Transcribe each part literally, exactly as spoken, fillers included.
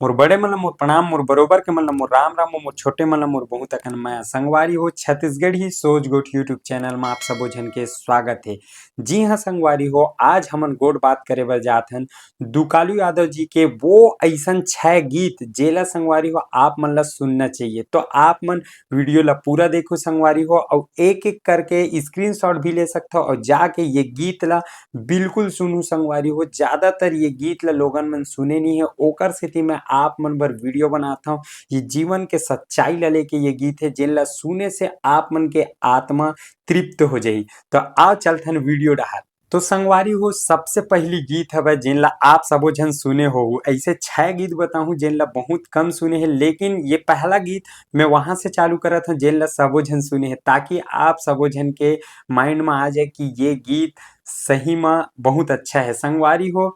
मोर बड़े मन ला मोर प्रणाम, मोर बरोबर के मन ला मोर राम राम, मोर छोटे मन ला मोर बहुत अकन मया। संगवारी हो, छत्तीसगढ़ी सोच गोठ YouTube चैनल मा आप सबो झन के स्वागत हे। जी हाँ संगवारी हो, आज हमन गोठ बात करे बर जात हन दुकालू यादव जी के वो अइसन छह गीत, जेला संगवारी हो आप मन ला सुनना चाहिए। तो आप मन वीडियो ला पूरा देखो संगवारी हो, अउ एक एक करके स्क्रीनशॉट भी ले सकथव अउ जाके ये गीत ला बिल्कुल सुनहू संगवारी हो। ज्यादातर ये गीत ला लोगन मन सुने नहीं है, ओकर सेती मैं आप मन बर वीडियो बनात हव। ये जीवन के सच्चाई ला लेके ये गीत है, जेन ला सुने से आप मन के आत्मा तृप्त हो जाही। तो आओ चलथन वीडियो डहार। तो संगवारी हो, सबसे पहली गीत हवय जेन ला आप सबो झन सुने हो। ऐसे छह गीत बताहूँ जेन ला बहुत कम सुने हैं, लेकिन ये पहला गीत मैं वहां से चालू करत हूँ जेन ला सबो झन सुने हैं, ताकि आप सबो झन के माइंड में आ जाए कि ये गीत सही में बहुत अच्छा है। संगवारी हो,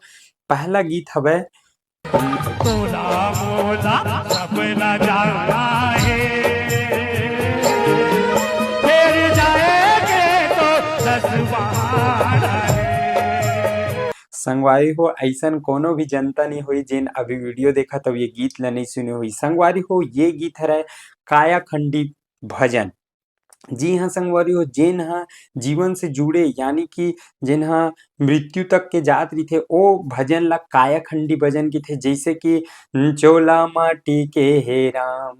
पहला गीत हवय तोला मोला सपना जाना है, फिर जाएंगे तो दस बार है। संगवारी हो, ऐसन कोनो भी जनता नहीं होई जेन अभी वीडियो देखत अउ ये गीत ला नहीं सुने होई। संगवारी हो, ये गीत हरय कायाखंडी भजन। जी हाँ संगवारी हो, जेन ह जीवन से जुड़े, यानी कि जेन ह मृत्यु तक के जात रहिथे, ओ भजन ला कायाखंडी भजन किथे। जैसे कि चोला माटी के हे राम,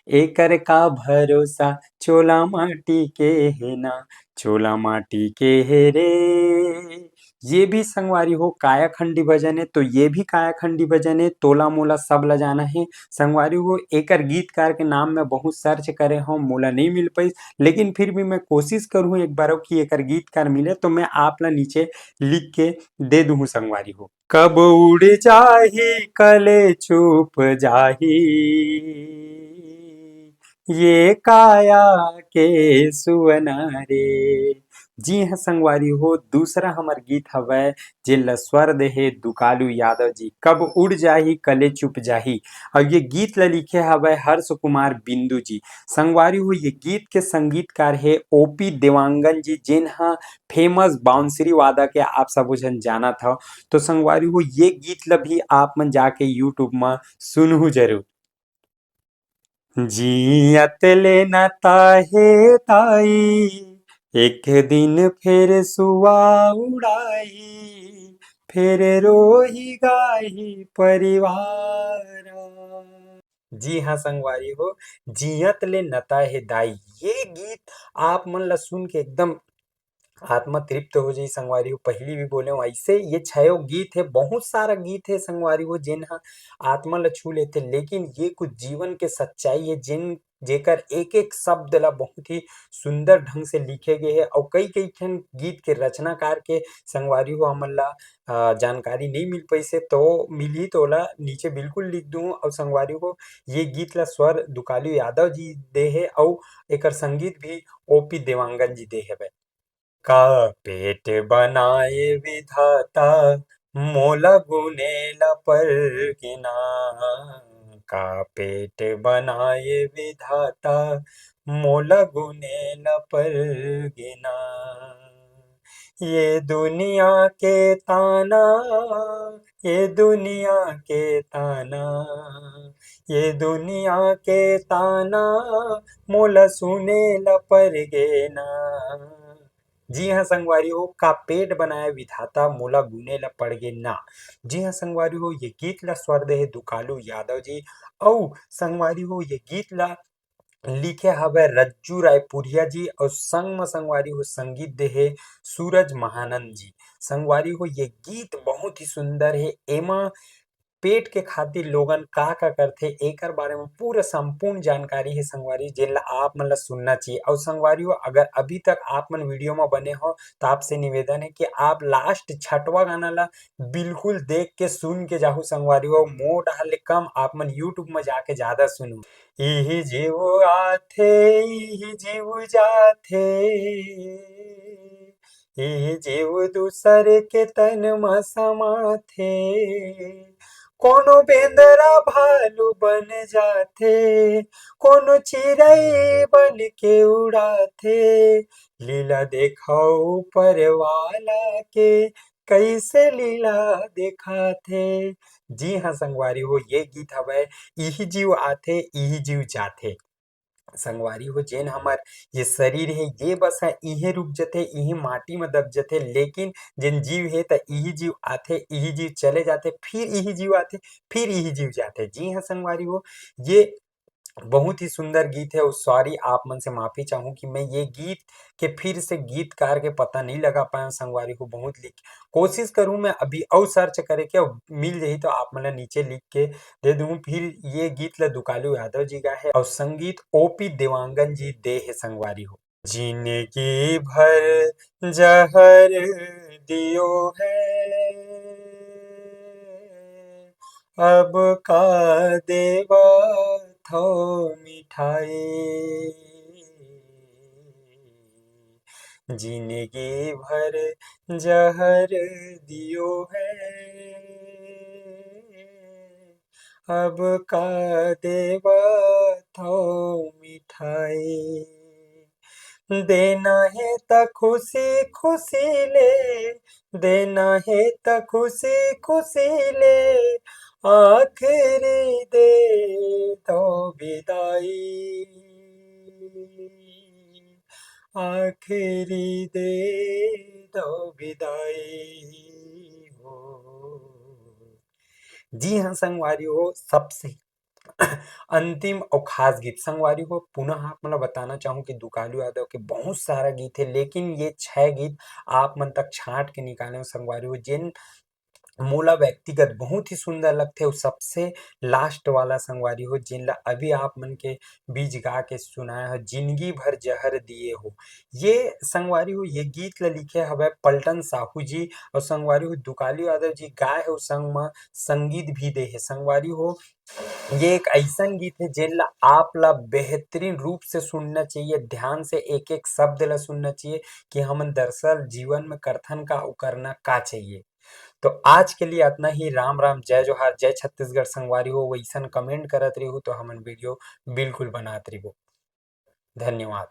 एकर का भरोसा, चोला माटी के हे ना, चोला माटी के हे रे। ये भी संगवारी हो कायाखंडी भजन है, तो ये भी कायाखंडी भजन है। तोला मोला सब ला जाना है। संगवारी हो, एकर गीतकार के नाम मैं बहुत सर्च करे हूँ, मोला नहीं मिल पाइस, लेकिन फिर भी मैं कोशिश करूँ एक बार कि एकर गीतकार मिले तो मैं आप ला नीचे लिख के दे दूँ संगवारी हो। कब उड़ जाही कले चुप जाही ये काया के सुअना रे। जी हाँ संगवारी हो, दूसरा हमर गीत हवय जेन ला स्वर दे हे दुकालू यादव जी, कब उड़ जाही कले चुप जाही। और ये गीत ला लिखे हवय हर्ष कुमार बिंदु जी। संगवारी हो, ये गीत के संगीतकार हे ओपी देवांगन जी, जेन हा फेमस बांसुरी वादक हे, आप सबो झन जानत हव। तो संगवारी हो, ये गीत ला भी आप मन जाके YouTube मा सुनहू जरूर। जियत ले नता हे ताई, एक दिन फेर सुआ उड़ाही, फेर रोही गाही परिवार। जी हाँ संगवारी हो, जियत ले नता हे दाई, ये गीत आप मन ला सुन के एकदम आत्मा तृप्त हो जाई संगवारी हो। पहली भी बोले हूँ, ऐसे ये छयो गीत है, बहुत सारा गीत है संगवारी हो, जेन ह आत्मा ला छू लेथे, लेकिन ये कुछ जीवन के सच्चाई है, जेन जेकर एक एक शब्द ला बहुत ही सुंदर ढंग से लिखे गए है। और कई कई ठन गीत के रचनाकार के संगवारी हो हमन ला अ, जानकारी नहीं मिल पैसे तो मिलही तो ओला नीचे बिल्कुल लिख दूँ। और संगवारी हो, ये गीत ला स्वर दुकालू यादव जी दे है और एकर संगीत भी ओपी देवांगन जी दे हवे। का पेट बनाए विधाता, मोला गुने ला परगे ना। का पेट बनाए विधाता, मोला गुने ला परगे ना। ये दुनिया के ताना, ये दुनिया के ताना, ये दुनिया के ताना, मोला सुने ला परगे ना। जी हाँ संगवारी हो, का पेट बनाए विधाता, मोला गुने ला पड़गे ना। जी हाँ संगवारी हो, ये गीत ला स्वर दे हे दुकालू यादव जी। अउ संगवारी हो, ये गीत ला लिखे हवे रज्जू रायपुरिया जी, अउ संग म संगवारी हो, संगीत दे हे सूरज महानंद जी। संगवारी हो, ये गीत बहुत ही सुंदर हे। एमा पेट के खातिर लोगन का-का करथे, एकर बारे म पूरा संपूर्ण जानकारी हे संगवारी, जेन ला आप मन ला सुनना चाहिए। अउ संगवारी हो, अगर अभी तक आप मन वीडियो म बने हो, त आपसे निवेदन हे कि आप लास्ट छठवां गाना ला बिल्कुल देख के, सुन के जाहू संगवारी हो। मोर डहार ले कम आप मन YouTube म जाके जादा सुनू। इही जीव आथे, इही जीव जाथे, इही जीव दूसर के तन म समाथे। कोनो बेंदरा भालू बन जाथे, कोनो चिरई बन के उड़ाथे। लीला देखा ऊपर वाला के, कइसे लीला देखाथे। जी हाँ संगवारी हो, ये गीत हवय, इही जीव आथे, इही जीव जाथे। संगवारी हो, जेन हमर ये शरीर हे, ये बस ह इहे रुक जथे, इहे माटी म दब जथे, लेकिन जेन जीव हे, त इही जीव आथे, इही जीव चले जाथे, फिर इही जीव आथे, फिर इही जीव जाथे। जी हाँ संगवारी हो, ये बहुत ही सुंदर गीत है। और सॉरी, आप मन से माफी चाहूँ कि मैं ये गीत के फिर से गीतकार के पता नहीं लगा पाया संगवारी हो, बहुत लिख कोशिश करूँ मैं अभी और सर्च करे के, और मिल जाही तो आप मन ला नीचे लिख के दे दूँ। फिर ये गीत ला दुकालू यादव जी गाए है और संगीत ओपी देवांगन जी दे है संगवारी हो। जिंदगी भर जहर दियो है, अब का देवत हो मिठाई। जिंदगी भर जहर दियो है, अब का देवत हो मिठाई। देना हे त खुशी खुशी ले, देना हे त खुशी खुशी ले, आखिरी दे दो विदाई, आखिरी दे दो विदाई हो। जी हाँ संगवारी हो, सबसे अंतिम और खास गीत संगवारी हो, पुनः आप मन ला बताना चाहूँ कि दुकालू यादव के बहुत सारा गीत है, लेकिन ये छह गीत आप मन तक छांट के निकाले हो संगवारी हो, जेन मोला व्यक्तिगत बहुत ही सुंदर लगथे। और सबसे लास्ट वाला संगवारी हो, जेन ला अभी आप मन के बीच गा के सुनाए हो, जिंदगी भर जहर दिए हो। ये संगवारी हो, ये गीत ला लिखे हवय पलटन साहू जी और संगवारी हो दुकालू यादव जी गाए हो, संग म संगीत भी दे हे संगवारी हो। ये एक ऐसन गीत है जेन ला आप ला बेहतरीन रूप से सुनना चाहिए, ध्यान से एक एक शब्द ला सुनना चाहिए कि हमन दरअसल जीवन में करथन का, अउ करना का चाहिए। तो आज के लिए अतना ही। राम राम, जय जोहार, जय छत्तीसगढ़ संगवारी हो। वैसन कमेंट करत रहिहू तो हमन वीडियो बिल्कुल बनात रहिबो। धन्यवाद।